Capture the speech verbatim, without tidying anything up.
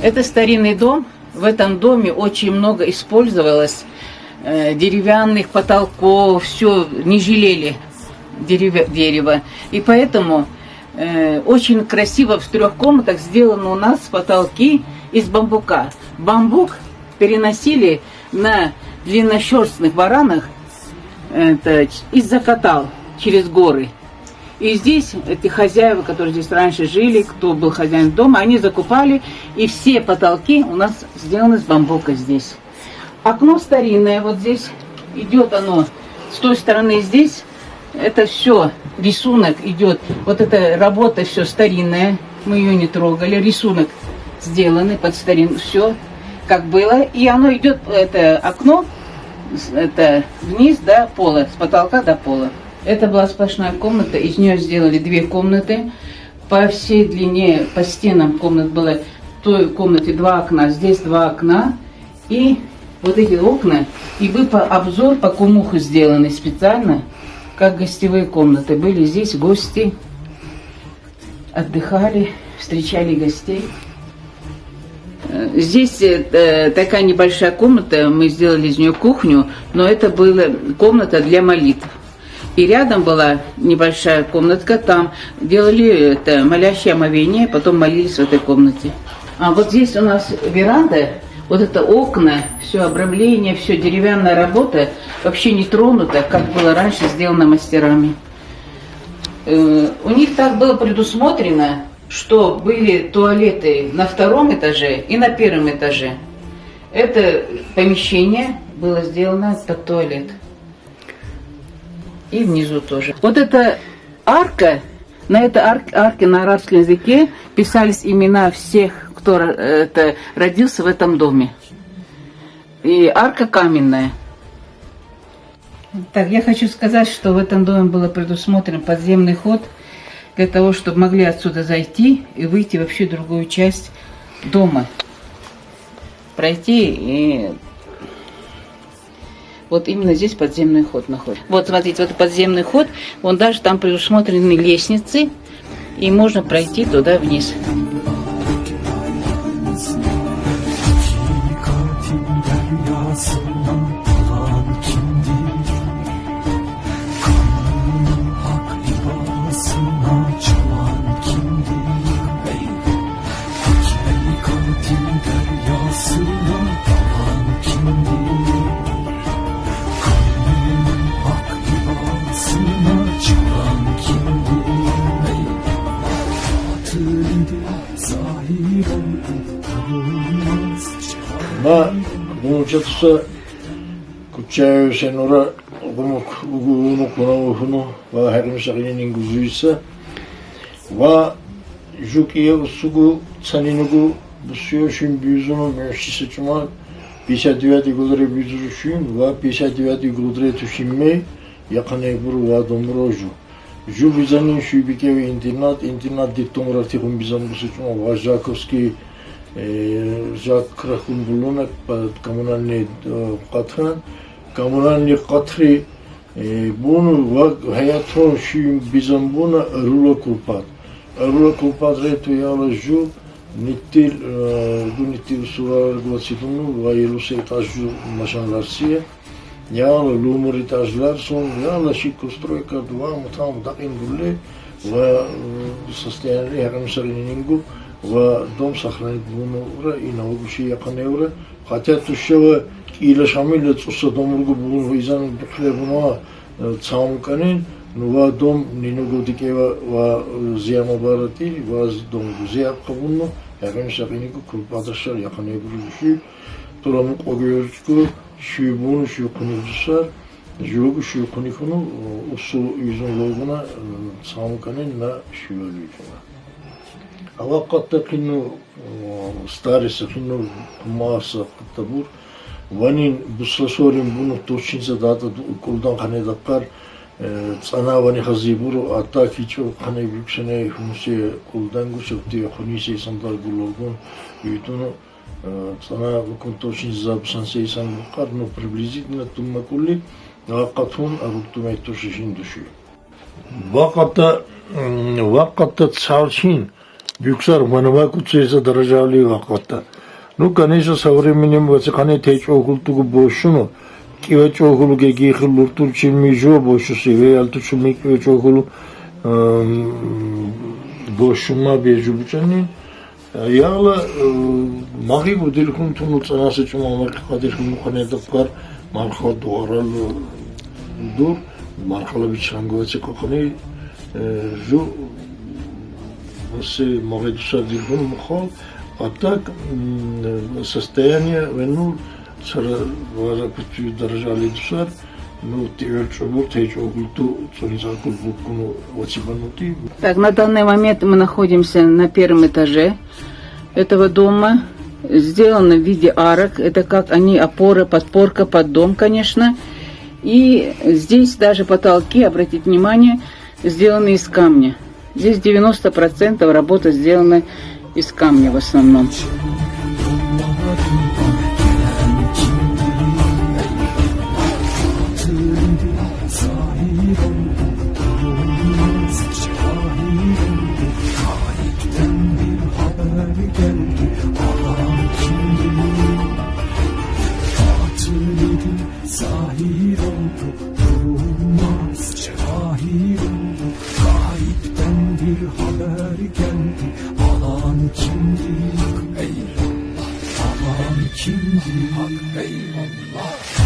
Это старинный дом. В этом доме очень много использовалось э, деревянных потолков, все, не жалели деревя- дерева. И поэтому э, очень красиво в трех комнатах сделаны у нас потолки из бамбука. Бамбук переносили на длинношерстных варанах, это, из-за Катал через горы. И здесь эти хозяева, которые здесь раньше жили, кто был хозяин дома, они закупали, и все потолки у нас сделаны с бамбука здесь. Окно старинное, вот здесь идет оно, с той стороны здесь, это все рисунок идет, вот эта работа все старинная, мы ее не трогали, рисунок сделанный под старину, все как было, и оно идет, это окно, с- это вниз до пола, с потолка до пола. Это была сплошная комната, из нее сделали две комнаты. По всей длине, по стенам комнат было, в той комнате два окна, здесь два окна. И вот эти окна, и вы по обзор по кумуху сделаны специально, как гостевые комнаты. Были здесь гости, отдыхали, встречали гостей. Э, Здесь э, э, такая небольшая комната, мы сделали из нее кухню, но это была комната для молитв. И рядом была небольшая комнатка, там делали это молящее омовение, потом молились в этой комнате. А вот здесь у нас веранда, вот это окна, все обрамление, все деревянная работа, вообще не тронуто, как было раньше сделано мастерами. Э, У них так было предусмотрено, что были туалеты на втором этаже и на первом этаже. Это помещение было сделано под туалет. И внизу тоже. Вот эта арка, на этой ар- арке на арабском языке писались имена всех, кто ро- это, родился в этом доме. И арка каменная. Так, я хочу сказать, что в этом доме был предусмотрен подземный ход для того, чтобы могли отсюда зайти и выйти вообще в другую часть дома. Пройти и вот именно здесь подземный ход находится. Вот смотрите, вот подземный ход, он даже там предусмотрены лестницы, и можно пройти туда вниз. Ма гумучатса Кучаев Сенура гумук угуну куна ухуну ва хаким сагинин гузуйса ва жук ие усугу цанинугу бусуйо шин бизуну мешиса чума пятьдесят девятый годре бизуру шин ва пятьдесят девятый годре тушинме яханебуру ва домрожу. Жу бизанин шуй бикеви интернат, интернат детдомра тихун бизан бусу чума ва Жаковский, э, Жак крахун булуна под коммунальный э, катран, коммунальный катри э, буну ва хаятон шуй бизан буна рула кулпат. Рула кулпат рету яла жу нитил, э, ду нитил сурар гвацидуну ва елусе этаж жу машан Россия. Яла лумури этажлар сон, яла шикустройка дувам там дакин гулле ва состояние хаким сагинин гу ва дом сохранить буну ура и на угуши яханевра. Хотя тушева кила шамиле цуса домургу буну ва изан духле буну цаун канин, ну ва дом нинугу дикева ва зияма барати ва дом зияма кабуну хаким сагинин гу кулпадашар яханевра шуй. Тураму къогерчку шуй буну шуй куни дусар, жугу шуй куни куну усу юзун логуна цаун канин на шуй логуна. Ава къатта кину стариса кину маса къатта бур. Ванин бусла сорин буну точинца дата кулдан кане дакар цана вани хази буру ата кичу кане бюксене хунусе кулдан гу шапти хунисе сандар гу логун юйтуну Цана букун точно забсан сейсан букар, но приблизительно тумма кули, ва къатун арукту метр шишин души. Ва къатта, м, ва къатта цалчин, Бюксар, мана ма куцеса даражали вакъатта. Ну, конечно, со временем ваци къане тей чӀоагъул тугу бошуну, кӀиве чӀоагъул гегихи луртур чими жува бошуси, веялту чими кӀиве чӀоагъул, эм, бошума бежу бучани. Яла, э, магъи гудилхун туну цӀанаса чӀума магъи къадилхун къане дапкар, марха дуарал, э, дур, мархала бичхангу ваци къокъни, э, жу, васе магъи дусар дилхун мухал, а так, м, состояние венур, сара вара куту даражали дусар, ну, тиёр чӀобур, тей чӀоагъул ту, цунзакул букуну ваци банути. Так, на данный момент мы находимся на первом этаже этого дома. Сделано в виде арок. Это как они опора, подпорка под дом, конечно. И здесь даже потолки, обратите внимание, сделаны из камня. Здесь девяносто процентов работы сделаны из камня в основном. Zahir oldu, durulmaz cevahir oldu. Gayipten bir haber geldi. Alan kimdi? Hak eyvallah. Alan kimdi? Hak eyvallah.